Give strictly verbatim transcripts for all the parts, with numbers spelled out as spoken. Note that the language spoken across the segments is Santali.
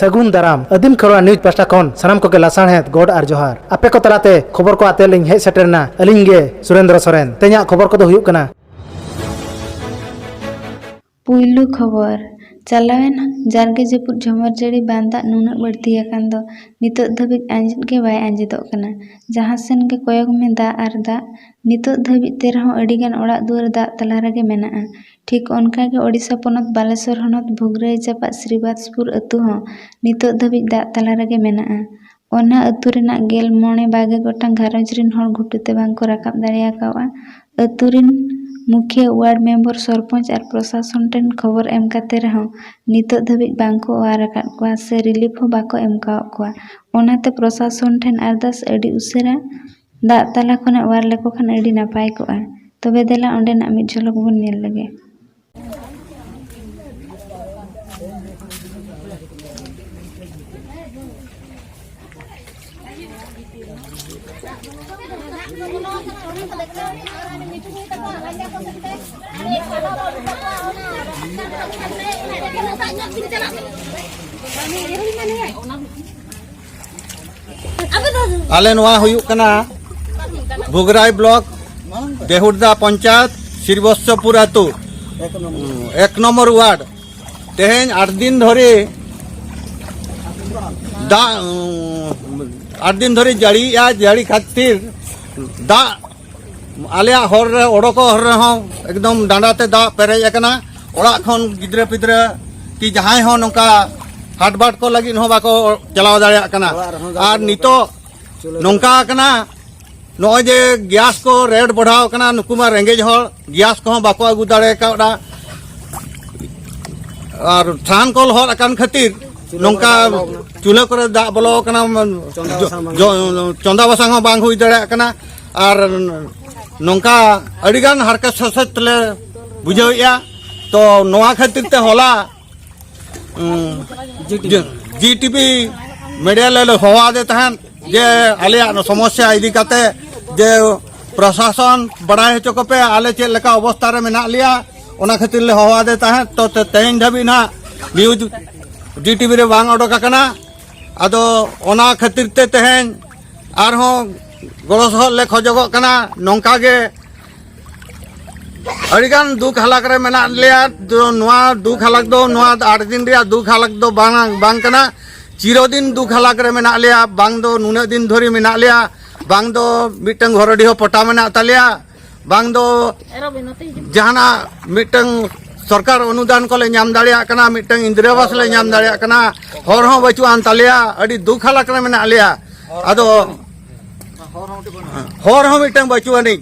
ᱥᱟᱹᱜᱩᱱ ᱫᱟᱨᱟᱢ᱾ ᱟᱹᱫᱤᱢ ᱠᱷᱮᱨᱣᱟᱲ ᱱᱤᱭᱩᱡᱽ ᱯᱟᱦᱴᱟ ᱠᱷᱚᱱ ᱥᱟᱱᱟᱢ ᱠᱚᱜᱮ ᱞᱟᱥᱟᱲᱦᱮᱫ ᱜᱚᱰ ᱟᱨ ᱡᱚᱦᱟᱨ᱾ ᱟᱯᱮ ᱠᱚ ᱛᱟᱞᱟᱛᱮ ᱠᱷᱚᱵᱚᱨ ᱠᱚ ᱟᱛᱮ ᱞᱤᱧ ᱦᱮᱡ ᱥᱮᱴᱮᱨ ᱮᱱᱟ ᱟᱹᱞᱤᱧ ᱜᱮ ᱥᱩᱨᱮᱱᱫᱨᱚ ᱥᱚᱨᱮᱱ᱾ ᱛᱮᱦᱮᱧᱟᱜ ᱠᱷᱚᱵᱚᱨ ᱠᱚᱫᱚ ᱦᱩᱭᱩᱜ ᱠᱟᱱᱟ᱾ ᱯᱩᱭᱞᱩ ᱠᱷᱚᱵᱚᱨ, ᱪᱟᱞᱟᱣᱮᱱ ᱡᱟᱨᱜᱮ ᱡᱟᱹᱯᱩᱫ ᱡᱷᱚᱢᱚᱨ ᱡᱟᱹᱲᱤ ᱵᱟᱱ ᱫᱟᱜ ᱱᱩᱱᱟᱹᱜ ᱵᱟᱹᱲᱛᱤ ᱟᱠᱟᱱ ᱫᱚ ᱱᱤᱛᱚᱜ ᱫᱷᱟᱹᱵᱤᱡ ᱟᱸᱡᱮᱫ ᱜᱮ ᱵᱟᱭ ᱟᱸᱡᱮᱫᱚᱜ ᱠᱟᱱᱟ᱾ ᱡᱟᱦᱟᱸ ᱥᱮᱱ ᱜᱮ ᱠᱚᱭᱚᱜ ᱢᱮ ᱫᱟᱜ ᱟᱨ ᱫᱟᱜ᱾ ᱱᱤᱛᱚᱜ ᱫᱷᱟᱹᱵᱤᱡ ᱛᱮ ᱨᱮᱦᱚᱸ ᱟᱹᱰᱤᱜᱟᱱ ᱚᱲᱟᱜ ᱫᱩᱣᱟᱹᱨ ᱫᱟᱜ ᱛᱟᱞᱟ ᱨᱮᱜᱮ ᱢᱮᱱᱟᱜᱼᱟ᱾ ᱴᱷᱤᱠ ᱚᱱᱠᱟᱜᱮ ᱳᱰᱤᱥᱟ ᱯᱚᱱᱚᱛ ᱵᱟᱞᱮᱥᱚᱨ ᱦᱚᱱᱚᱛ ᱵᱷᱩᱜᱽᱨᱟᱹᱭ ᱪᱟᱯᱟᱫ ᱥᱨᱤᱵᱟᱫᱽᱯᱩᱨ ᱟᱹᱛᱩ ᱦᱚᱸ ᱱᱤᱛᱚᱜ ᱫᱷᱟᱹᱵᱤᱡ ᱫᱟᱜ ᱛᱟᱞᱟ ᱨᱮᱜᱮ ᱢᱮᱱᱟᱜᱼᱟ᱾ ᱚᱱᱟ ᱟᱹᱛᱩ ᱨᱮᱱᱟᱜ ᱜᱮᱞ ᱢᱚᱬᱮ ᱵᱟᱜᱮ ᱜᱚᱴᱟᱝ ᱜᱷᱟᱨᱚᱸᱡᱽ ᱨᱤᱱ ᱦᱚᱲ ᱜᱷᱩᱴᱩ ᱛᱮ ᱵᱟᱝ ᱠᱚ ᱨᱟᱠᱟᱵ ᱫᱟᱲᱮ ᱟᱠᱟᱫᱼᱟ᱾ ᱟᱹᱛᱩ ᱨᱤᱱ ᱢᱩᱠᱷᱤᱭᱟᱹ, ᱣᱟᱨᱰ ᱢᱮᱢᱵᱚᱨ, ᱥᱚᱨᱯᱚᱧᱪ ᱟᱨ ᱯᱨᱚᱥᱟᱥᱚᱱ ᱴᱷᱮᱱ ᱠᱷᱚᱵᱚᱨ ᱮᱢ ᱠᱟᱛᱮ ᱨᱮᱦᱚᱸ ᱱᱤᱛᱚᱜ ᱫᱷᱟᱹᱵᱤᱡ ᱵᱟᱝ ᱠᱚ ᱚᱣᱟᱨ ᱟᱠᱟᱫ ᱠᱚᱣᱟ ᱥᱮ ᱨᱤᱞᱤᱯ ᱦᱚᱸ ᱵᱟᱠᱚ ᱮᱢ ᱠᱟᱣᱟᱫ ᱠᱚᱣᱟ᱾ ᱚᱱᱟᱛᱮ ᱯᱨᱚᱥᱟᱥᱚᱱ ᱴᱷᱮᱱ ᱟᱨᱫᱟᱥ, ᱟᱹᱰᱤ ᱩᱥᱟᱹᱨᱟ ᱫᱟᱜ ᱛᱟᱞᱟ ᱠᱷᱚᱱᱮ ᱚᱣᱟᱨ ᱞᱮᱠᱚ ᱠᱷᱟᱱ ᱟᱹᱰᱤ ᱱᱟᱯᱟᱭ ᱠᱚᱜᱼᱟ᱾ ᱛᱚᱵᱮ ᱫᱮᱞᱟ ᱚᱸᱰᱮᱱᱟᱜ ᱢᱤᱫ ᱡᱷᱚᱞᱚᱠ ᱵᱚᱱ ᱧᱮᱞ ᱞᱮᱜᱮ᱾ ᱟᱞᱮ ᱱᱚᱣᱟ ᱦᱩᱭᱩᱜ ᱠᱟᱱᱟ ᱵᱷᱩᱜᱽᱨᱟᱭ ᱵᱞᱚᱠ, ᱫᱮᱦᱩᱨᱫᱟ ᱯᱚᱧᱪᱟᱭᱮᱛ, ᱥᱨᱤᱵᱚᱥᱥᱚᱯᱩᱨ ᱟᱹᱛᱩ, ᱮᱠ ᱱᱚᱢᱵᱚᱨ ᱣᱟᱨᱰ᱾ ᱛᱮᱦᱮᱧ ᱟᱴ ᱫᱤᱱ ᱫᱷᱚᱨᱮ ᱫᱟᱜ, ᱩᱸ, ᱟᱴ ᱫᱤᱱ ᱫᱷᱚᱨᱮ ᱡᱟᱹᱲᱤᱭᱮᱜᱼᱟ, ᱡᱟᱹᱲᱤ ᱠᱷᱟᱹᱛᱤᱨ ᱫᱟᱜ ᱟᱞᱮᱭᱟᱜ ᱦᱚᱨ ᱨᱮ ᱚᱰᱚᱠᱚᱜ ᱦᱚᱨ ᱨᱮᱦᱚᱸ ᱮᱠᱫᱚᱢ ᱰᱟᱸᱰᱟ ᱛᱮ ᱫᱟᱜ ᱯᱮᱨᱮᱡ ᱟᱠᱟᱱᱟ᱾ ᱚᱲᱟᱜ ᱠᱷᱚᱱ ᱜᱤᱫᱽᱨᱟᱹ ᱯᱤᱫᱽᱨᱟᱹ ᱠᱤ ᱡᱟᱦᱟᱸᱭ ᱦᱚᱸ ᱱᱚᱝᱠᱟ ᱦᱟᱴᱵᱟᱴ ᱠᱚ ᱞᱟᱹᱜᱤᱫ ᱦᱚᱸ ᱵᱟᱠᱚ ᱪᱟᱞᱟᱣ ᱫᱟᱲᱮᱭᱟᱜ ᱠᱟᱱᱟ᱾ ᱚᱲᱟᱜ ᱨᱮᱦᱚᱸ ᱫᱟᱜ ᱟᱨ ᱵᱚᱞᱚ ᱱᱤᱛᱚᱜ ᱪᱩᱞᱦᱟᱹ ᱱᱚᱝᱠᱟ ᱠᱚᱨᱮ ᱟᱠᱟᱱᱟ, ᱱᱚᱜᱼᱚᱭ ᱡᱮ ᱜᱮᱥ ᱠᱚ ᱨᱮᱴ ᱵᱟᱲᱦᱟᱣ ᱟᱠᱟᱱᱟ, ᱱᱩᱠᱩ ᱢᱟ ᱨᱮᱸᱜᱮᱡ ᱦᱚᱲ, ᱜᱮᱥ ᱠᱚᱦᱚᱸ ᱵᱟᱠᱚ ᱟᱹᱜᱩ ᱫᱟᱲᱮ ᱠᱟᱣᱫᱟ᱾ ᱟᱨ ᱥᱟᱦᱟᱱ ᱠᱚ ᱞᱚᱦᱚᱫ ᱟᱠᱟᱱ ᱠᱷᱟᱹᱛᱤᱨ ᱪᱩᱞᱦᱟᱹ ᱱᱚᱝᱠᱟ ᱠᱚᱨᱮ ᱫᱟᱜ ᱵᱚᱞᱚ ᱟᱠᱟᱱᱟ᱾ ᱪᱩᱞᱦᱟᱹ ᱠᱚᱨᱮ ᱫᱟᱜ ᱵᱚᱞᱚ ᱟᱠᱟᱱᱟ, ᱪᱚᱸᱫᱟ ᱡᱚ-, ᱵᱟᱥᱟᱝ ᱵᱟᱝ ᱡᱚ-, ᱦᱩᱭᱩᱜ ᱪᱚᱸᱫᱟ ᱵᱟᱥᱟᱝ ᱦᱚᱸ ᱵᱟᱝ ᱦᱩᱭ ᱫᱟᱲᱮᱭᱟᱜ ᱠᱟᱱᱟ᱾ ᱟᱨ ᱱᱚᱝᱠᱟ ᱟᱹᱰᱤᱜᱟᱱ ᱦᱟᱨᱠᱮᱛ ᱥᱟᱥᱮᱛ ᱞᱮ ᱵᱩᱡᱷᱟᱹᱣᱮᱫᱼᱟ᱾ ᱛᱚ ᱱᱚᱣᱟ ᱠᱷᱟᱹᱛᱤᱨ ᱛᱮ ᱦᱚᱞᱟ ᱩᱸ, ᱡᱤ ᱴᱤ ᱵᱷᱤ᱾ ᱡᱤ ᱴᱤ ᱵᱷᱤ ᱢᱤᱰᱤᱭᱟ ᱞᱮ ᱦᱚᱦᱚ ᱟᱫᱮ ᱛᱟᱦᱮᱸᱫ ᱡᱮ ᱟᱞᱮᱭᱟᱜ ᱥᱚᱢᱚᱥᱥᱟ ᱤᱫᱤ ᱠᱟᱛᱮ ᱡᱮ ᱯᱨᱚᱥᱟᱥᱚᱱ ᱵᱟᱲᱟᱭ ᱦᱚᱪᱚ ᱠᱚᱯᱮ, ᱟᱞᱮ ᱪᱮᱫ ᱞᱮᱠᱟ ᱚᱵᱚᱥᱛᱟ ᱨᱮ ᱢᱮᱱᱟᱜ ᱞᱮᱭᱟ, ᱚᱱᱟ ᱠᱷᱟᱹᱛᱤᱨ ᱞᱮ ᱦᱚᱦᱚ ᱟᱫᱮ ᱛᱟᱦᱮᱸᱫ᱾ ᱛᱚ, ᱛᱮ-, ᱛᱮᱦᱮᱧ ᱫᱷᱟᱹᱵᱤᱡ ᱱᱟᱦᱟᱜ ᱱᱤᱭᱩᱡᱽ ᱰᱤ ᱴᱤ ᱵᱷᱤ ᱨᱮ ᱵᱟᱝ ᱚᱰᱚᱠ ᱟᱠᱟᱱᱟ᱾ ᱟᱫᱚ ᱚᱱᱟ ᱠᱷᱟᱹᱛᱤᱨ ᱛᱮ ᱛᱮᱦᱮᱧ ᱟᱨᱦᱚᱸ ᱜᱚᱲᱚ ᱥᱚᱦᱚᱫ ᱞᱮ ᱠᱷᱚᱡᱚᱜᱚᱜ ᱠᱟᱱᱟ᱾ ᱱᱚᱝᱠᱟ ᱜᱮ ᱟᱹᱰᱤᱜᱟᱱ ᱫᱩᱠ ᱦᱟᱞᱟᱠ ᱨᱮ ᱢᱮᱱᱟᱜ ᱞᱮᱭᱟ᱾ ᱫᱚ ᱱᱚᱣᱟ ᱫᱩᱠ ᱦᱟᱞᱟᱠ ᱫᱚ ᱱᱚᱣᱟ ᱟᱴ ᱫᱤᱱ ᱨᱮᱭᱟᱜ ᱫᱩᱠ ᱦᱟᱞᱟᱠ ᱫᱚ ᱵᱟᱝ, ᱵᱟᱝ ᱠᱟᱱᱟ᱾ ᱪᱤᱨᱚᱫᱤᱱ ᱫᱩᱠ ᱦᱟᱞᱟᱠ ᱨᱮ ᱢᱮᱱᱟᱜ ᱞᱮᱭᱟ, ᱵᱟᱝ ᱫᱚ ᱱᱩᱱᱟᱹᱜ ᱫᱤᱱ ᱫᱷᱚᱨᱮ ᱢᱮᱱᱟᱜ ᱞᱮᱭᱟ, ᱵᱟᱝ ᱫᱚ ᱢᱤᱫᱴᱟᱝ ᱜᱷᱚᱨᱚᱰᱤ ᱦᱚᱸ ᱯᱚᱴᱟ ᱢᱮᱱᱟᱜ ᱛᱟᱞᱮᱭᱟ, ᱵᱟᱝ ᱫᱚ ᱡᱟᱦᱟᱱᱟᱜ ᱢᱤᱫᱴᱟᱝ ᱥᱚᱨᱠᱟᱨ ᱚᱱᱩᱫᱟᱱ ᱠᱚᱞᱮ ᱧᱟᱢ ᱫᱟᱲᱮᱭᱟᱜ ᱠᱟᱱᱟ, ᱢᱤᱫᱴᱟᱝ ᱤᱱᱫᱤᱨᱟ ᱟᱵᱟᱥ ᱞᱮ ᱧᱟᱢ ᱫᱟᱲᱮᱭᱟᱜ ᱠᱟᱱᱟ, ᱦᱚᱨ ᱦᱚᱸ ᱵᱟᱹᱪᱩᱜ ᱟᱱ ᱛᱟᱞᱮᱭᱟ, ᱟᱹᱰᱤ ᱫᱩᱠ ᱦᱟᱞᱟᱠ ᱨᱮ ᱢᱮᱱᱟᱜ ᱞᱮᱭᱟ᱾ ᱟᱫᱚ ᱦᱚᱨ ᱦᱚᱸ ᱢᱤᱫᱴᱟᱝ ᱵᱟᱹᱪᱩᱜ ᱟᱹᱱᱤᱡ,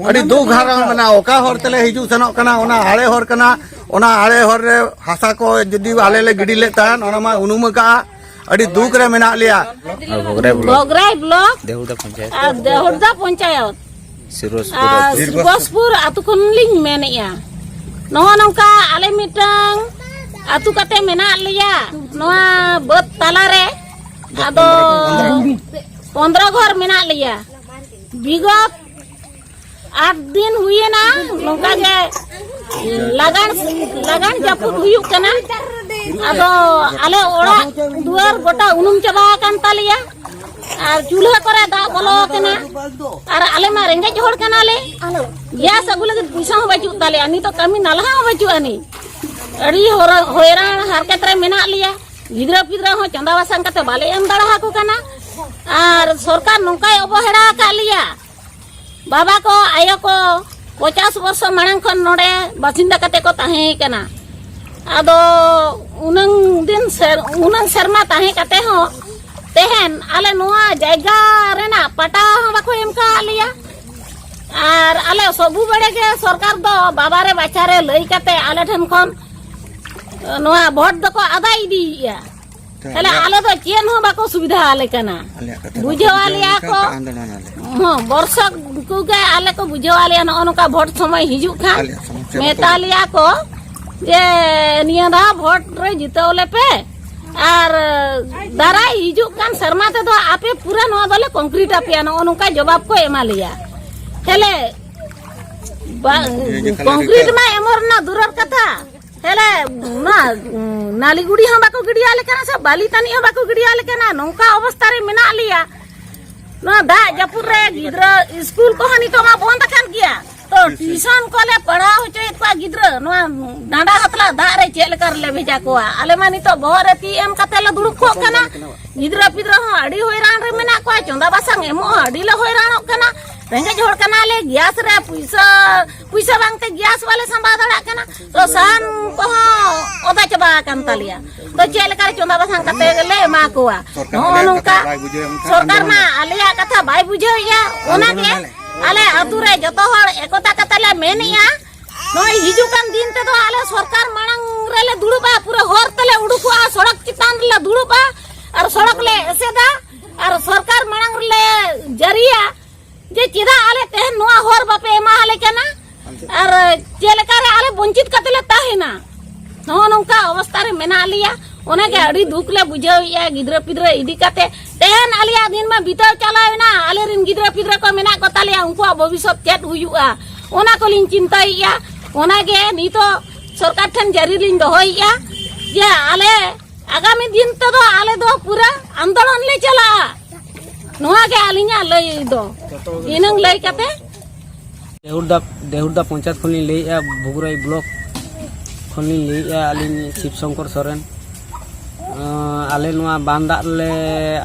ᱟᱹᱰᱤ ᱫᱩᱠ ᱦᱟᱞᱟᱠ ᱨᱮ ᱢᱮᱱᱟᱜᱼᱟ᱾ ᱚᱠᱟ ᱦᱚᱨ ᱛᱮᱞᱮ ᱦᱤᱡᱩᱜ ᱥᱮᱱᱚᱜ ᱠᱟᱱᱟ, ᱚᱱᱟ ᱟᱲᱮ ᱦᱚᱨ ᱠᱟᱱᱟ, ᱚᱱᱟ ᱟᱲᱮ ᱦᱚᱨ ᱨᱮ ᱦᱟᱥᱟ ᱠᱚ ᱡᱩᱫᱤ ᱟᱞᱮ ᱞᱮ ᱜᱤᱰᱤ ᱞᱮᱫ ᱛᱟᱦᱮᱸᱫ, ᱚᱱᱟ ᱢᱟ ᱩᱱᱩᱢ ᱟᱠᱟᱜᱼᱟ᱾ ᱟᱹᱰᱤ ᱫᱩᱠ ᱨᱮ ᱢᱮᱱᱟᱜ ᱞᱮᱭᱟ᱾ ᱟᱨ ᱵᱷᱚᱜᱽᱨᱟᱭ ᱵᱞᱚᱠ᱾ ᱵᱷᱚᱜᱽᱨᱟᱭ ᱵᱞᱚᱠ᱾ ᱫᱮᱦᱩᱫᱟ ᱯᱚᱧᱪᱟᱭᱮᱛ᱾ ᱟᱨ ᱫᱮᱦᱩᱫᱟ ᱯᱚᱧᱪᱟᱭᱮᱛ᱾ ᱥᱤᱨᱵᱟᱥᱯᱩᱨ ᱟᱨ ᱟᱹᱛᱩ᱾ ᱥᱤᱨᱵᱟᱥᱯᱩᱨ ᱟᱹᱛᱩ ᱠᱷᱚᱱ ᱞᱤᱧ ᱢᱮᱱᱮᱫᱼᱟ᱾ ᱱᱚᱜᱼᱚ ᱱᱚᱝᱠᱟ ᱟᱞᱮ ᱢᱤᱫᱴᱟᱝ ᱟᱹᱛᱩ ᱠᱟᱛᱮ ᱢᱮᱱᱟᱜ ᱞᱮᱭᱟ ᱱᱚᱣᱟ ᱵᱟᱹᱫᱽ ᱛᱟᱞᱟᱨᱮ᱾ ᱟᱫᱚ ᱯᱚᱱᱫᱽᱨᱚ ᱜᱷᱚᱨ ᱢᱮᱱᱟᱜ ᱞᱮᱭᱟ᱾ ᱵᱤᱜᱚᱛ ᱟᱴ ᱫᱤᱱ ᱦᱩᱭᱮᱱᱟ ᱱᱚᱝᱠᱟ ᱜᱮ ᱞᱟᱜᱟᱱ, ᱞᱟᱜᱟᱱ ᱡᱟᱹᱯᱩᱫ ᱦᱩᱭᱩᱜ ᱠᱟᱱᱟ᱾ ᱟᱫᱚ ᱟᱞᱮ ᱚᱲᱟᱜ ᱫᱩᱣᱟᱹᱨ ᱜᱚᱴᱟ ᱩᱱᱩᱢ ᱪᱟᱵᱟ ᱟᱠᱟᱱ ᱛᱟᱞᱮᱭᱟ᱾ ᱟᱨ ᱪᱩᱞᱦᱟᱹ ᱠᱚᱨᱮ ᱫᱟᱜ ᱵᱚᱞᱚ ᱟᱠᱟᱱᱟ᱾ ᱟᱨ ᱟᱞᱮ ᱢᱟ ᱨᱮᱸᱜᱮᱡ ᱦᱚᱲ ᱠᱟᱱᱟᱞᱮ, ᱜᱮᱥ ᱟᱹᱜᱩ ᱞᱟᱹᱜᱤᱫ ᱯᱚᱭᱥᱟ ᱦᱚᱸ ᱵᱟᱹᱪᱩᱜ ᱛᱟᱞᱮᱭᱟ᱾ ᱱᱤᱛᱚᱜ ᱠᱟᱹᱢᱤ ᱱᱟᱞᱦᱟ ᱦᱚᱸ ᱵᱟᱹᱪᱩᱜ ᱟᱹᱱᱤᱡ᱾ ᱟᱹᱰᱤ ᱦᱚᱨ-, ᱦᱚᱭᱨᱟᱱ ᱦᱟᱨᱠᱮᱛ ᱨᱮ ᱢᱮᱱᱟᱜ ᱞᱮᱭᱟ᱾ ᱜᱤᱫᱽᱨᱟᱹ ᱯᱤᱫᱽᱨᱟᱹ ᱦᱚᱸ ᱪᱟᱸᱫᱟ ᱵᱟᱥᱟᱝ ᱠᱟᱛᱮ ᱵᱟᱞᱮ ᱮᱢ ᱫᱟᱲᱮ ᱟᱠᱚ ᱠᱟᱱᱟ᱾ ᱟᱨ ᱥᱚᱨᱠᱟᱨ ᱱᱚᱝᱠᱟᱭ ᱚᱵᱚᱦᱮᱲᱟ ᱟᱠᱟᱫ ᱞᱮᱭᱟ᱾ ᱵᱟᱵᱟ ᱠᱚ, ᱟᱭᱳ ᱠᱚ ᱯᱚᱪᱟᱥ ᱵᱚᱨᱥᱚ ᱢᱟᱲᱟᱝ ᱠᱷᱚᱱ ᱱᱚᱰᱮ ᱵᱟᱥᱤᱱᱫᱟ ᱠᱟᱛᱮ ᱠᱚ ᱛᱟᱦᱮᱸ ᱠᱟᱱᱟ᱾ ᱟᱫᱚ ᱩᱱᱟᱹᱝ ᱫᱤᱱ ᱥᱮᱨ-, ᱩᱱᱟᱹᱝ ᱥᱮᱨᱢᱟ ᱛᱟᱦᱮᱸ ᱠᱟᱛᱮ ᱦᱚᱸ ᱛᱮᱦᱮᱧ ᱟᱞᱮ ᱱᱚᱣᱟ ᱡᱟᱭᱜᱟ ᱨᱮᱱᱟᱜ ᱯᱟᱴᱟ ᱦᱚᱸ ᱵᱟᱠᱚ ᱮᱢ ᱠᱟᱜ ᱞᱮᱭᱟ᱾ ᱟᱨ ᱟᱞᱮ ᱥᱚᱵᱩ ᱵᱮᱲᱮ ᱜᱮ ᱥᱚᱨᱠᱟᱨ ᱫᱚ ᱵᱟᱵᱟᱨᱮ ᱵᱟᱪᱷᱟᱨᱮ ᱞᱟᱹᱭ ᱠᱟᱛᱮ ᱟᱞᱮ ᱴᱷᱮᱱ ᱠᱷᱚᱱ ᱱᱚᱣᱟ ᱵᱷᱳᱴ ᱫᱚᱠᱚ ᱟᱫᱟ ᱤᱫᱤᱭᱮᱫᱼᱟ᱾ ᱛᱟᱦᱞᱮ ᱟᱞᱮ ᱫᱚ ᱪᱮᱫ ᱦᱚᱸ ᱵᱟᱠᱚ ᱥᱩᱵᱤᱫᱷᱟ ᱟᱞᱮ ᱠᱟᱱᱟ᱾ ᱟᱞᱮᱭᱟᱜ ᱠᱟᱛᱷᱟ ᱵᱟᱠᱚ ᱵᱩᱡᱷᱟᱹᱣ ᱵᱩᱡᱷᱟᱹᱣ ᱟᱞᱮᱭᱟ ᱞᱮᱠᱷᱟᱱ ᱠᱚ᱾ ᱛᱚ ᱟᱱᱫᱳᱞᱚᱱ ᱟᱞᱮ᱾ ᱦᱚᱸ, ᱵᱚᱨᱥᱚᱠ ᱠᱚᱜᱮ ᱟᱞᱮ ᱠᱚ ᱵᱩᱡᱷᱟᱹᱣ ᱟᱞᱮᱭᱟ, ᱱᱚᱜᱼᱚ ᱱᱚᱝᱠᱟ ᱵᱷᱳᱴ ᱥᱚᱢᱚᱭ ᱦᱤᱡᱩᱜ ᱠᱷᱟᱱ ᱟᱞᱮᱭᱟᱜ ᱥᱚᱢᱚᱥᱥᱟ ᱵᱟᱠᱚ ᱢᱮᱛᱟ ᱞᱮᱭᱟ ᱠᱚ ᱡᱮ ᱱᱤᱭᱟᱹ ᱫᱷᱟᱣ ᱵᱷᱳᱴ ᱨᱮ ᱡᱤᱛᱟᱹᱣ ᱞᱮᱯᱮ, ᱟᱨ ᱫᱟᱨᱟᱭ ᱦᱤᱡᱩᱜ ᱠᱟᱱ ᱥᱮᱨᱢᱟ ᱛᱮᱫᱚ ᱟᱯᱮ ᱯᱩᱨᱟᱹ ᱱᱚᱣᱟ ᱫᱚᱞᱮ ᱠᱚᱝᱠᱨᱤᱴ ᱟᱯᱮᱭᱟ, ᱱᱚᱜᱼᱚ ᱱᱚᱝᱠᱟ ᱡᱚᱵᱟᱵ ᱠᱚ ᱮᱢᱟ ᱞᱮᱭᱟ᱾ ᱛᱟᱦᱞᱮ ᱵᱟ-, ᱤᱭᱟᱹ ᱡᱮᱠᱷᱟᱱ ᱠᱚᱝᱠᱨᱤᱴ ᱨᱤᱴᱟᱨ᱾ ᱢᱟ ᱮᱢᱚᱜ ᱨᱮᱱᱟᱜ ᱫᱩᱨᱟᱨ ᱠᱟᱛᱷᱟ, ᱛᱟᱦᱞᱮ ᱚᱱᱟ, ᱩᱸ, ᱱᱟᱞᱤ ᱜᱩᱲᱤ ᱦᱚᱸ ᱵᱟᱠᱚ ᱜᱤᱰᱤᱭᱟᱞᱮ ᱠᱟᱱᱟ ᱥᱮ ᱵᱟᱹᱞᱤ ᱛᱟᱹᱱᱤᱡ ᱦᱚᱸ ᱵᱟᱠᱚ ᱜᱤᱰᱤᱭᱟᱞᱮ ᱠᱟᱱᱟ᱾ ᱱᱚᱝᱠᱟ ᱚᱵᱚᱥᱛᱟ ᱨᱮ ᱢᱮᱱᱟᱜ ᱞᱮᱭᱟ᱾ ᱱᱚᱣᱟ ᱫᱟᱜ ᱡᱟᱹᱯᱩᱫ ᱨᱮ ᱜᱤᱫᱽᱨᱟᱹ ᱥᱠᱩᱞ ᱠᱚᱦᱚᱸ ᱱᱤᱛᱚᱜ ᱢᱟ ᱵᱚᱱᱫ ᱟᱠᱟᱱ ᱜᱮᱭᱟ᱾ ᱛᱚ ᱴᱤᱭᱩᱥᱚᱱ ᱠᱚᱞᱮ ᱯᱟᱲᱦᱟᱣ ᱦᱚᱪᱚᱭᱮᱫ ᱠᱚᱣᱟ ᱜᱤᱫᱽᱨᱟᱹ, ᱱᱚᱣᱟ ᱰᱟᱸᱰᱟ ᱦᱟᱛᱞᱟ ᱫᱟᱜ ᱨᱮ ᱪᱮᱫ ᱞᱮᱠᱟ ᱨᱮᱞᱮ ᱵᱷᱮᱡᱟ ᱠᱚᱣᱟ? ᱟᱞᱮ ᱢᱟ ᱱᱤᱛᱚᱜ ᱵᱚᱦᱚᱜ ᱨᱮ ᱛᱤ ᱮᱢ ᱠᱟᱛᱮ ᱞᱮ ᱫᱩᱲᱩᱵ ᱠᱚᱜ ᱠᱟᱱᱟ᱾ ᱜᱤᱫᱽᱨᱟᱹ ᱯᱤᱫᱽᱨᱟᱹ ᱦᱚᱸ ᱟᱹᱰᱤ ᱦᱚᱭᱨᱟᱱ ᱨᱮ ᱢᱮᱱᱟᱜ ᱠᱚᱣᱟ, ᱪᱚᱸᱫᱟ ᱵᱟᱥᱟᱝ ᱮᱢᱚᱜ ᱦᱚᱸ ᱟᱹᱰᱤ ᱞᱮ ᱦᱚᱭᱨᱟᱱᱚᱜ ᱠᱟᱱᱟ᱾ ᱨᱮᱸᱜᱮᱡ ᱦᱚᱲ ᱠᱟᱱᱟᱞᱮ, ᱜᱮᱥ ᱨᱮ ᱯᱩᱭᱥᱟᱹ, ᱯᱩᱭᱥᱟᱹ ᱵᱟᱝᱛᱮ ᱜᱮᱥ ᱵᱟᱞᱮ ᱥᱟᱢᱵᱟᱣ ᱫᱟᱲᱮᱭᱟᱜ ᱠᱟᱱᱟ᱾ ᱛᱚ ᱥᱟᱦᱟᱱ ᱠᱚᱦᱚᱸ ᱚᱫᱟ ᱪᱟᱵᱟ ᱟᱠᱟᱱ ᱛᱟᱞᱮᱭᱟ᱾ ᱛᱚ ᱪᱮᱫ ᱞᱮᱠᱟᱨᱮ ᱪᱚᱸᱫᱟ ᱵᱟᱥᱟᱝ ᱠᱟᱛᱮ ᱞᱮ ᱮᱢᱟ ᱠᱚᱣᱟ? ᱥᱚᱨᱠᱟᱨ ᱱᱚᱜᱼᱚ ᱟᱞᱮᱭᱟᱜ ᱱᱚᱝᱠᱟ ᱠᱟᱛᱷᱟ ᱵᱟᱭ ᱵᱩᱡᱷᱟᱹᱣᱮᱫ ᱠᱷᱟᱱ ᱥᱚᱨᱠᱟᱨ ᱢᱟ ᱟᱞᱮᱭᱟᱜ ᱠᱟᱛᱷᱟ ᱵᱟᱭ ᱵᱩᱡᱷᱟᱹᱣᱮᱫᱼᱟ᱾ ᱚᱱᱟᱜᱮ ᱟᱞᱮ ᱟᱹᱛᱩ ᱨᱮ ᱡᱚᱛᱚ ᱦᱚᱲ ᱮᱠᱚᱛᱟ ᱠᱟᱛᱮ ᱞᱮ ᱢᱮᱱᱮᱜᱼᱟ, ᱱᱚᱜᱼᱚᱭ ᱦᱤᱡᱩᱜ ᱠᱟᱱ ᱫᱤᱱ ᱛᱮᱫᱚ ᱟᱞᱮ ᱥᱚᱨᱠᱟᱨ ᱢᱟᱲᱟᱝ ᱨᱮᱞᱮ ᱫᱩᱲᱩᱵᱼᱟ, ᱯᱩᱨᱟᱹ ᱦᱚᱨ ᱛᱮᱞᱮ ᱩᱰᱩᱠᱚᱜᱼᱟ, ᱥᱚᱲᱚᱠ ᱪᱮᱛᱟᱱ ᱨᱮᱞᱮ ᱫᱩᱲᱩᱵᱼᱟ ᱟᱨ ᱥᱚᱲᱚᱠ ᱞᱮ ᱮᱥᱮᱫᱟ ᱟᱨ ᱥᱚᱨᱠᱟᱨ ᱢᱟᱲᱟᱝ ᱨᱮᱞᱮ ᱡᱟᱹᱨᱤᱭᱟ ᱡᱮ ᱪᱮᱫᱟᱜ ᱟᱞᱮ ᱛᱮᱦᱮᱧ ᱱᱚᱣᱟ ᱦᱚᱨ ᱵᱟᱯᱮ ᱮᱢᱟ ᱟᱞᱮ ᱠᱟᱱᱟ ᱟᱨ ᱪᱮᱫ ᱞᱮᱠᱟᱨᱮ ᱟᱞᱮ ᱵᱚᱧᱪᱤᱛ ᱠᱟᱛᱮ ᱞᱮ ᱛᱟᱦᱮᱱᱟ᱾ ᱱᱚᱜᱼᱚ ᱱᱚᱝᱠᱟ ᱚᱵᱚᱥᱛᱟ ᱨᱮ ᱢᱮᱱᱟᱜ ᱞᱮᱭᱟ᱾ ᱚᱱᱟᱜᱮ ᱟᱹᱰᱤ ᱫᱩᱠ ᱞᱮ ᱵᱩᱡᱷᱟᱹᱣᱮᱫᱼᱟ ᱜᱤᱫᱽᱨᱟᱹ ᱯᱤᱫᱽᱨᱟᱹ ᱤᱫᱤ ᱠᱟᱛᱮ᱾ ᱛᱮᱦᱮᱧ ᱟᱞᱮᱭᱟᱜ ᱫᱤᱱ ᱢᱟ ᱵᱤᱛᱟᱹᱣ ᱪᱟᱞᱟᱣ ᱮᱱᱟ, ᱟᱞᱮᱨᱮᱱ ᱜᱤᱫᱽᱨᱟᱹ ᱯᱤᱫᱽᱨᱟᱹ ᱠᱚ ᱢᱮᱱᱟᱜ ᱠᱚ ᱛᱟᱞᱮᱭᱟ, ᱩᱱᱠᱩᱣᱟᱜ ᱵᱷᱚᱵᱤᱥᱥᱚᱛ ᱪᱮᱫ ᱦᱩᱭᱩᱜᱼᱟ, ᱚᱱᱟ ᱠᱚᱞᱤᱧ ᱪᱤᱱᱛᱟᱹᱭᱮᱫᱼᱟ᱾ ᱚᱱᱟᱜᱮ ᱱᱤᱛᱚᱜ ᱥᱚᱨᱠᱟᱨ ᱴᱷᱮᱱ ᱡᱟᱹᱨᱤ ᱞᱤᱧ ᱫᱚᱦᱚᱭᱮᱫᱼᱟ ᱡᱮ ᱟᱞᱮ ᱟᱜᱟᱢᱤ ᱫᱤᱱ ᱛᱮᱫᱚ ᱟᱞᱮ ᱫᱚ ᱯᱩᱨᱟᱹ ᱟᱱᱫᱳᱞᱚᱱ ᱞᱮ ᱪᱟᱞᱟᱜᱼᱟ᱾ ᱱᱚᱣᱟ ᱜᱮ ᱟᱹᱞᱤᱧᱟᱜ ᱞᱟᱹᱭ ᱫᱚ᱾ ᱤᱱᱟᱹᱝ ᱞᱟᱹᱭ ᱠᱟᱛᱮ ᱰᱮᱦᱩᱨᱫᱟ, ᱰᱮᱦᱩᱨᱫᱟ ᱯᱚᱧᱪᱟᱭᱮᱛ ᱠᱷᱚᱱᱞᱤᱧ ᱞᱟᱹᱭᱮᱫᱼᱟ, ᱵᱷᱩᱜᱽᱨᱟᱹᱭ ᱵᱞᱚᱠ ᱠᱷᱚᱱᱞᱤᱧ ᱞᱟᱹᱭᱮᱫᱼᱟ, ᱟᱹᱞᱤᱧ ᱥᱤᱵ ᱥᱚᱝᱠᱚᱨ ᱥᱚᱨᱮᱱ᱾ ᱟᱸ, ᱟᱞᱮ ᱱᱚᱣᱟ ᱵᱟᱱ ᱫᱟᱜ ᱨᱮᱞᱮ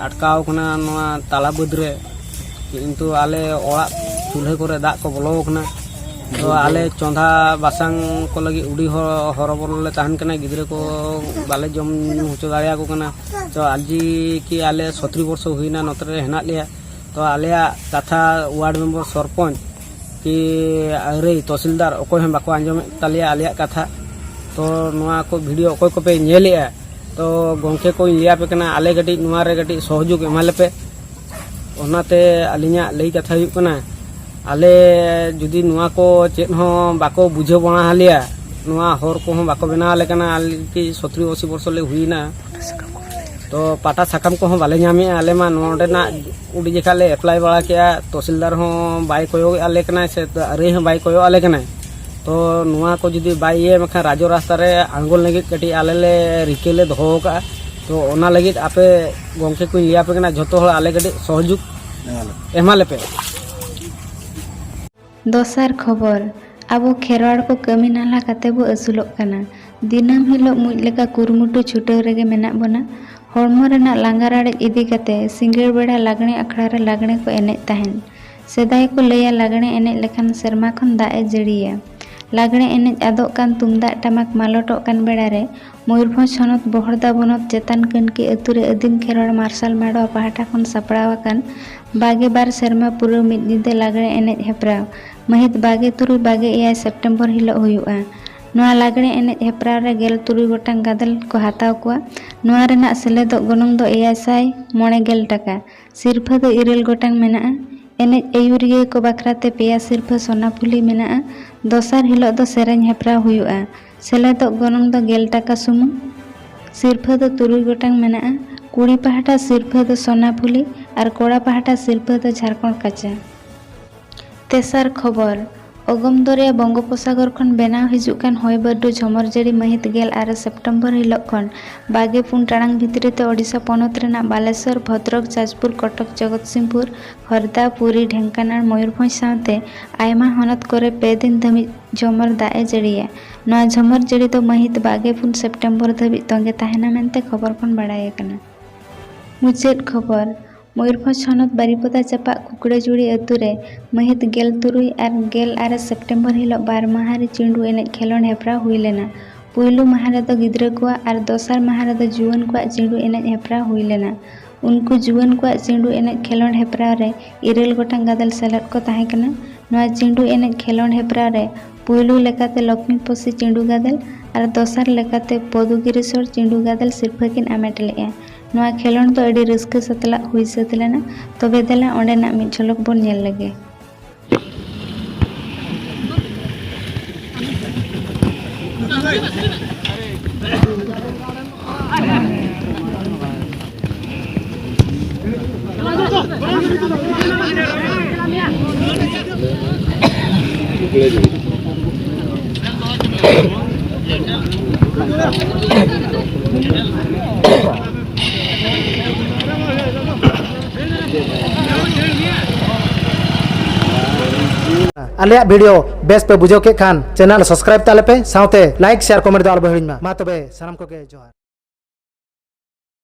ᱟᱴᱠᱟᱣ ᱠᱟᱱᱟ ᱱᱚᱣᱟ ᱛᱟᱞᱟ ᱵᱟᱹᱫᱽ ᱨᱮ, ᱠᱤᱱᱛᱩ ᱟᱞᱮ ᱚᱲᱟᱜ ᱪᱩᱞᱦᱟᱹ ᱠᱚᱨᱮ ᱫᱟᱜ ᱠᱚ ᱵᱚᱞᱚ ᱟᱠᱟᱱᱟ᱾ ᱛᱚ ᱟᱞᱮ ᱪᱚᱸᱫᱟ ᱵᱟᱥᱟᱝ ᱠᱚ ᱞᱟᱹᱜᱤᱫ ᱟᱹᱰᱤ ᱦᱚ-, ᱦᱚᱨᱚᱵᱚᱨᱚ ᱞᱮ ᱛᱟᱦᱮᱱ ᱠᱟᱱᱟ, ᱜᱤᱫᱽᱨᱟᱹ ᱠᱚ ᱵᱟᱞᱮ ᱡᱚᱢ ᱧᱩ ᱦᱚᱪᱚ ᱫᱟᱲᱮᱭᱟᱠᱚ ᱠᱟᱱᱟ᱾ ᱛᱚ ᱟᱨᱡᱤ ᱠᱤ ᱟᱞᱮ ᱥᱚᱛᱨᱤ ᱵᱚᱨᱥᱚ ᱦᱩᱭᱱᱟ ᱱᱚᱛᱮ ᱨᱮ ᱦᱮᱱᱟᱜ ᱞᱮᱭᱟ᱾ ᱛᱚ ᱟᱞᱮᱭᱟᱜ ᱠᱟᱛᱷᱟ ᱣᱟᱨᱰ ᱢᱮᱢᱵᱟᱨ, ᱥᱚᱨᱯᱚᱧᱪ ᱠᱤ ᱟᱹᱨᱟᱹᱭ ᱛᱚᱦᱥᱤᱞᱫᱟᱨ ᱚᱠᱚᱭ ᱦᱚᱸ ᱵᱟᱠᱚ ᱟᱸᱡᱚᱢᱮᱫ ᱛᱟᱞᱮᱭᱟ ᱟᱞᱮᱭᱟᱜ ᱠᱟᱛᱷᱟ᱾ ᱛᱚ ᱱᱚᱣᱟ ᱠᱚ ᱵᱷᱤᱰᱤᱭᱳ ᱚᱠᱚᱭ ᱠᱚᱯᱮ ᱧᱮᱞᱮᱜᱼᱟ, ᱛᱚ ᱜᱚᱢᱠᱮ ᱠᱚᱧ ᱞᱟᱹᱭᱟᱯᱮ ᱠᱟᱱᱟ, ᱟᱞᱮ ᱠᱟᱹᱴᱤᱡ ᱱᱚᱣᱟ ᱨᱮ ᱠᱟᱹᱴᱤᱡ ᱥᱚᱦᱚᱡᱳᱜᱽ ᱮᱢᱟ ᱞᱮᱯᱮ᱾ ᱚᱱᱟᱛᱮ ᱟᱹᱞᱤᱧᱟᱜ ᱞᱟᱹᱭ ᱠᱟᱛᱷᱟ ᱦᱩᱭᱩᱜ ᱠᱟᱱᱟ, ᱟᱞᱮ ᱡᱩᱫᱤ ᱱᱚᱣᱟ ᱠᱚ ᱪᱮᱫ ᱦᱚᱸ ᱵᱟᱠᱚ ᱵᱩᱡᱷᱟᱹᱣ ᱵᱟᱲᱟ ᱟᱞᱮᱭᱟ, ᱱᱚᱣᱟ ᱦᱚᱨ ᱠᱚᱦᱚᱸ ᱵᱟᱠᱚ ᱵᱮᱱᱟᱣ ᱟᱞᱮ ᱠᱟᱱᱟ, ᱟᱞᱮ ᱠᱤ ᱥᱚᱛᱨᱤ ᱟᱥᱤ ᱵᱚᱨᱥᱚ ᱞᱮ ᱦᱩᱭᱱᱟ, ᱛᱚ ᱯᱟᱴᱟ ᱥᱟᱠᱟᱢ ᱠᱚᱦᱚᱸ ᱵᱟᱞᱮ ᱧᱟᱢᱮᱜᱼᱟ᱾ ᱟᱞᱮ ᱢᱟ ᱱᱚᱰᱮᱱᱟᱜ ᱩᱰᱤ ᱡᱮᱠᱷᱟ ᱞᱮ ᱮᱯᱞᱟᱭ ᱵᱟᱲᱟ ᱠᱮᱜᱼᱟ, ᱛᱚᱦᱥᱤᱞᱫᱟᱨ ᱦᱚᱸ ᱵᱟᱭ ᱠᱚᱭᱚᱜ ᱟᱞᱮ ᱠᱟᱱᱟᱭ ᱥᱮ ᱟᱹᱨᱟᱹᱭ ᱦᱚᱸ ᱵᱟᱭ ᱠᱚᱭᱚᱜ ᱟᱞᱮ ᱠᱟᱱᱟᱭ᱾ ᱛᱚ ᱱᱚᱣᱟ ᱠᱚ ᱡᱩᱫᱤ ᱵᱟᱭ ᱤᱭᱟᱹᱭᱟ, ᱢᱮᱱᱠᱷᱟᱱ ᱨᱟᱡᱽ ᱨᱟᱥᱛᱟ ᱨᱮ ᱟᱬᱜᱚᱱ ᱞᱟᱹᱜᱤᱫ ᱠᱟᱹᱴᱤᱡ ᱟᱞᱮ ᱞᱮ ᱨᱤᱠᱟᱹ ᱞᱮ ᱫᱚᱦᱚ ᱟᱠᱟᱫᱼᱟ᱾ ᱛᱚ ᱚᱱᱟ ᱞᱟᱹᱜᱤᱫ ᱟᱯᱮ ᱜᱚᱢᱠᱮ ᱠᱚᱧ ᱞᱟᱹᱭ ᱟᱯᱮ ᱠᱟᱱᱟ, ᱡᱷᱚᱛᱚ ᱦᱚᱲ ᱟᱞᱮ ᱠᱟᱹᱴᱤᱡ ᱥᱚᱦᱚᱡᱳᱜᱽ ᱮᱢᱟ ᱞᱮᱯᱮ᱾ ᱫᱚᱥᱟᱨ ᱠᱷᱚᱵᱚᱨ, ᱟᱵᱚ ᱠᱷᱮᱨᱣᱟᱲ ᱠᱚ ᱠᱟᱹᱢᱤ ᱱᱟᱞᱦᱟ ᱠᱟᱛᱮ ᱵᱚ ᱟᱹᱥᱩᱞᱚᱜ ᱠᱟᱱᱟ᱾ ᱫᱤᱱᱟᱹᱢ ᱦᱤᱞᱳᱜ ᱢᱩᱡ ᱞᱮᱠᱟ ᱠᱩᱨᱩᱢᱩᱴᱩ ᱪᱷᱩᱴᱟᱹᱣ ᱨᱮᱜᱮ ᱢᱮᱱᱟᱜ ᱵᱚᱱᱟ᱾ ᱦᱚᱲᱢᱚ ᱨᱮᱱᱟᱜ ᱞᱟᱸᱜᱟ ᱨᱟᱲᱮᱡ ᱤᱫᱤ ᱠᱟᱛᱮ ᱥᱤᱸᱜᱟᱹᱲ ᱵᱮᱲᱟ ᱞᱟᱜᱽᱬᱮ ᱟᱠᱷᱲᱟ ᱨᱮ ᱞᱟᱜᱽᱬᱮ ᱠᱚ ᱮᱱᱮᱡ ᱛᱟᱦᱮᱸᱱ᱾ ᱥᱮᱫᱟᱭ ᱠᱚ ᱞᱟᱹᱭᱟ, ᱞᱟᱜᱽᱬᱮ ᱮᱱᱮᱡ ᱞᱮᱠᱷᱟᱱ ᱥᱮᱨᱢᱟ ᱠᱷᱚᱱ ᱫᱟᱜ ᱮ ᱡᱟᱹᱲᱤᱭᱟ᱾ ᱞᱟᱜᱽᱬᱮ ᱮᱱᱮᱡ ᱟᱫᱚᱜ ᱠᱟᱱ, ᱛᱩᱢᱫᱟᱜ ᱴᱟᱢᱟᱠ ᱢᱟᱞᱚᱴᱚᱜ ᱠᱟᱱ ᱵᱮᱲᱟ ᱨᱮ ᱢᱚᱭᱩᱨᱵᱷᱚᱸᱡᱽ ᱦᱚᱱᱚᱛ ᱵᱚᱦᱚᱲᱫᱟ ᱵᱚᱱᱚᱛ ᱪᱮᱛᱟᱱ ᱠᱟᱹᱱᱠᱤ ᱟᱹᱛᱩ ᱨᱮ ᱟᱹᱫᱤᱢ ᱠᱷᱮᱨᱣᱟᱲ ᱢᱟᱨᱥᱟᱞ ᱢᱟᱰᱣᱟ ᱯᱟᱦᱴᱟ ᱠᱷᱚᱱ ᱥᱟᱯᱲᱟᱣ ᱟᱠᱟᱱ ᱵᱟᱜᱮ ᱵᱟᱨ ᱥᱮᱨᱢᱟ ᱯᱩᱨᱟᱹᱣ ᱢᱤᱫ ᱧᱤᱫᱟᱹ ᱞᱟᱜᱽᱬᱮ ᱮᱱᱮᱡ ᱦᱮᱯᱨᱟᱣ ᱢᱟᱹᱦᱤᱛ ᱵᱟᱜᱮ ᱛᱩᱨᱩᱭ ᱵᱟᱜᱮ ᱮᱭᱟᱭ ᱥᱮᱯᱴᱮᱢᱵᱚᱨ ᱦᱤᱞᱚᱜ ᱦᱩᱭᱩᱜᱼᱟ᱾ ᱱᱚᱣᱟ ᱞᱟᱜᱽᱬᱮ ᱮᱱᱮᱡ ᱦᱮᱯᱨᱟᱣ ᱨᱮ ᱜᱮᱞ ᱛᱩᱨᱩᱭ ᱜᱚᱴᱟᱝ ᱜᱟᱫᱮᱞ ᱠᱚ ᱦᱟᱛᱟᱣ ᱠᱚᱣᱟ᱾ ᱱᱚᱣᱟ ᱨᱮᱱᱟᱜ ᱥᱮᱞᱮᱫᱚᱜ ᱜᱚᱱᱚᱝ ᱫᱚ ᱮᱭᱟᱭ ᱥᱟᱭ ᱢᱚᱬᱮ ᱜᱮᱞ ᱴᱟᱠᱟ᱾ ᱥᱤᱨᱯᱷᱟᱹ ᱫᱚ ᱤᱨᱟᱹᱞ ᱜᱚᱴᱟᱝ ᱢᱮᱱᱟᱜᱼᱟ᱾ ᱮᱱᱮᱡ ᱟᱹᱭᱩᱨᱤᱭᱟᱹ ᱠᱚ ᱵᱟᱠᱷᱨᱟ ᱛᱮ ᱯᱮᱭᱟ ᱥᱤᱨᱯᱷᱟᱹ ᱥᱚᱱᱟ ᱯᱷᱩᱞᱤ ᱢᱮᱱᱟᱜᱼᱟ᱾ ᱫᱚᱥᱟᱨ ᱦᱤᱞᱚᱜ ᱫᱚ ᱥᱮᱨᱮᱧ ᱦᱮᱯᱨᱟᱣ ᱦᱩᱭᱩᱜᱼᱟ᱾ ᱥᱮᱞᱮᱫᱚᱜ ᱜᱚᱱᱚᱝ ᱫᱚ ᱜᱮᱞ ᱴᱟᱠᱟ ᱥᱩᱢᱩᱝ᱾ ᱥᱤᱨᱯᱷᱟᱹ ᱫᱚ ᱛᱩᱨᱩᱭ ᱜᱚᱴᱟᱝ ᱢᱮᱱᱟᱜᱼᱟ᱾ ᱠᱩᱲᱤ ᱯᱟᱦᱴᱟ ᱥᱤᱨᱯᱷᱟᱹ ᱫᱚ ᱥᱚᱱᱟ ᱯᱷᱩᱞᱤ ᱟᱨ ᱠᱚᱲᱟ ᱯᱟᱦᱴᱟ ᱥᱤᱨᱯᱷᱟᱹ ᱫᱚ ᱡᱷᱟᱲᱠᱷᱚᱸᱰ ᱠᱟᱪᱟ᱾ ᱛᱮᱥᱟᱨ ᱠᱷᱚᱵᱚᱨ, ᱚᱜᱚᱢ ᱫᱚᱨᱭᱟ ᱵᱚᱝᱜᱳᱯᱚᱥᱟᱜᱚᱨ ᱠᱷᱚᱱ ᱵᱮᱱᱟᱣ ᱦᱤᱡᱩᱜ ᱠᱟᱱ ᱦᱚᱭ ᱵᱟᱹᱨᱰᱩ ᱡᱷᱚᱢᱚᱨ ᱡᱟᱹᱲᱤ ᱢᱟᱹᱦᱤᱛ ᱜᱮᱞ ᱟᱨᱮ ᱥᱮᱯᱴᱮᱢᱵᱚᱨ ᱦᱤᱞᱚᱜ ᱠᱷᱚᱱ ᱵᱟᱜᱮ ᱯᱩᱱ ᱴᱟᱲᱟᱝ ᱵᱷᱤᱛᱨᱤ ᱛᱮ ᱳᱰᱤᱥᱟ ᱯᱚᱱᱚᱛ ᱨᱮᱱᱟᱜ ᱵᱟᱞᱮᱥᱚᱨ, ᱵᱷᱚᱫᱨᱚᱠ, ᱡᱟᱡᱽᱯᱩᱨ, ᱠᱚᱴᱚᱠ, ᱡᱚᱜᱚᱛᱥᱤᱝᱯᱩᱨ, ᱦᱚᱨᱫᱟ, ᱯᱩᱨᱤ, ᱰᱷᱮᱝᱠᱟᱱᱟᱞ, ᱢᱚᱭᱩᱨᱵᱷᱚᱸᱡᱽ ᱥᱟᱶᱛᱮ ᱟᱭᱢᱟ ᱦᱚᱱᱚᱛ ᱠᱚᱨᱮ ᱯᱮ ᱫᱤᱱ ᱫᱷᱟᱹᱵᱤᱡ ᱡᱷᱚᱢᱚᱨ ᱫᱟᱜ ᱮ ᱡᱟᱹᱲᱤᱭᱟ᱾ ᱱᱚᱣᱟ ᱡᱷᱚᱢᱚᱨ ᱡᱟᱹᱲᱤ ᱫᱚ ᱢᱟᱹᱦᱤᱛ ᱵᱟᱜᱮ ᱯᱩᱱ ᱥᱮᱯᱴᱮᱢᱵᱚᱨ ᱫᱷᱟᱹᱵᱤᱡ ᱛᱚᱸᱜᱮ ᱛᱟᱦᱮᱱᱟ ᱢᱮᱱᱛᱮ ᱠᱷᱚᱵᱚᱨ ᱠᱷᱚᱱ ᱵᱟᱲᱟᱭ ᱟᱠᱟᱱᱟ᱾ ᱢᱩᱪᱟᱹᱫ ᱠᱷᱚᱵᱚᱨ, ᱢᱚᱭᱩᱨᱵᱷᱚᱸᱡᱽ ᱦᱚᱱᱚᱛ ᱵᱟᱨᱤᱯᱚᱫᱟ ᱪᱟᱯᱟᱜ ᱠᱩᱠᱲᱟᱹᱡᱩᱲᱤ ᱟᱹᱛᱩ ᱨᱮ ᱢᱟᱹᱦᱤᱛ ᱜᱮᱞ ᱛᱩᱨᱩᱭ ᱟᱨ ᱜᱮᱞ ᱟᱨᱮ ᱥᱮᱯᱴᱮᱢᱵᱚᱨ ᱦᱤᱞᱚᱜ ᱵᱟᱨ ᱢᱟᱦᱟ ᱨᱮ ᱪᱤᱸᱰᱩ ᱮᱱᱮᱡ ᱠᱷᱮᱞᱚᱸᱰ ᱦᱮᱯᱨᱟᱣ ᱦᱩᱭ ᱞᱮᱱᱟ᱾ ᱯᱩᱭᱞᱩ ᱢᱟᱦᱟ ᱨᱮᱫᱚ ᱜᱤᱫᱽᱨᱟᱹ ᱠᱚᱣᱟᱜ ᱟᱨ ᱫᱚᱥᱟᱨ ᱢᱟᱦᱟ ᱨᱮᱫᱚ ᱡᱩᱣᱟᱹᱱ ᱠᱚᱣᱟᱜ ᱪᱤᱸᱰᱩ ᱮᱱᱮᱡ ᱦᱮᱯᱨᱟᱣ ᱦᱩᱭ ᱞᱮᱱᱟ᱾ ᱩᱱᱠᱩ ᱡᱩᱣᱟᱹᱱ ᱠᱚᱣᱟᱜ ᱪᱤᱸᱰᱩ ᱮᱱᱮᱡ ᱠᱷᱮᱞᱚᱸᱰ ᱦᱮᱯᱨᱟᱣ ᱨᱮ ᱤᱨᱟᱹᱞ ᱜᱚᱴᱟᱝ ᱜᱟᱫᱮᱞ ᱥᱮᱞᱮᱫ ᱠᱚ ᱛᱟᱦᱮᱸ ᱠᱟᱱᱟ᱾ ᱱᱚᱣᱟ ᱪᱤᱸᱰᱩ ᱮᱱᱮᱡ ᱠᱷᱮᱞᱚᱸᱰ ᱦᱮᱯᱨᱟᱣ ᱨᱮ ᱯᱩᱭᱞᱩ ᱞᱮᱠᱟᱛᱮ ᱞᱚᱠᱷᱢᱤ ᱯᱚᱥᱤ ᱪᱤᱸᱰᱩ ᱜᱟᱫᱮᱞ ᱟᱨ ᱫᱚᱥᱟᱨ ᱞᱮᱠᱟᱛᱮ ᱯᱚᱫᱩᱜᱤᱨᱤᱥᱚᱨ ᱪᱤᱸᱰᱩ ᱜᱟᱫᱮᱞ ᱥᱤᱨᱯᱷᱟᱹ ᱠᱤᱱ ᱟᱢᱮᱴ ᱞᱮᱫᱼᱟ᱾ ᱱᱚᱣᱟ ᱠᱷᱮᱞᱚᱸᱰ ᱫᱚ ᱟᱹᱰᱤ ᱨᱟᱹᱥᱠᱟᱹ ᱥᱟᱛᱞᱟᱜ ᱦᱩᱭ ᱥᱟᱹᱛ ᱞᱮᱱᱟ᱾ ᱛᱚᱵᱮ ᱫᱮᱞᱟ ᱚᱸᱰᱮᱱᱟᱜ ᱢᱤᱫ ᱡᱷᱚᱞᱚᱠ ᱵᱚᱱ ᱧᱮᱞ ᱞᱮᱜᱮ᱾ ᱟᱞᱮᱭᱟᱜ video ᱵᱮᱥ ᱯᱮ ᱵᱩᱡᱷᱟᱹᱣ ᱠᱮᱫ ᱠᱷᱟᱱ channel subscribe ᱛᱟᱞᱮ ᱯᱮ, ᱥᱟᱶᱛᱮ like, share, comment ᱫᱚ ᱟᱞᱚ ᱯᱮ ᱦᱤᱲᱤᱧ ᱢᱟ᱾ ᱢᱟ ᱛᱚᱵᱮ ᱥᱟᱱᱟᱢ ᱠᱚᱜᱮ ᱡᱚᱦᱟᱨ᱾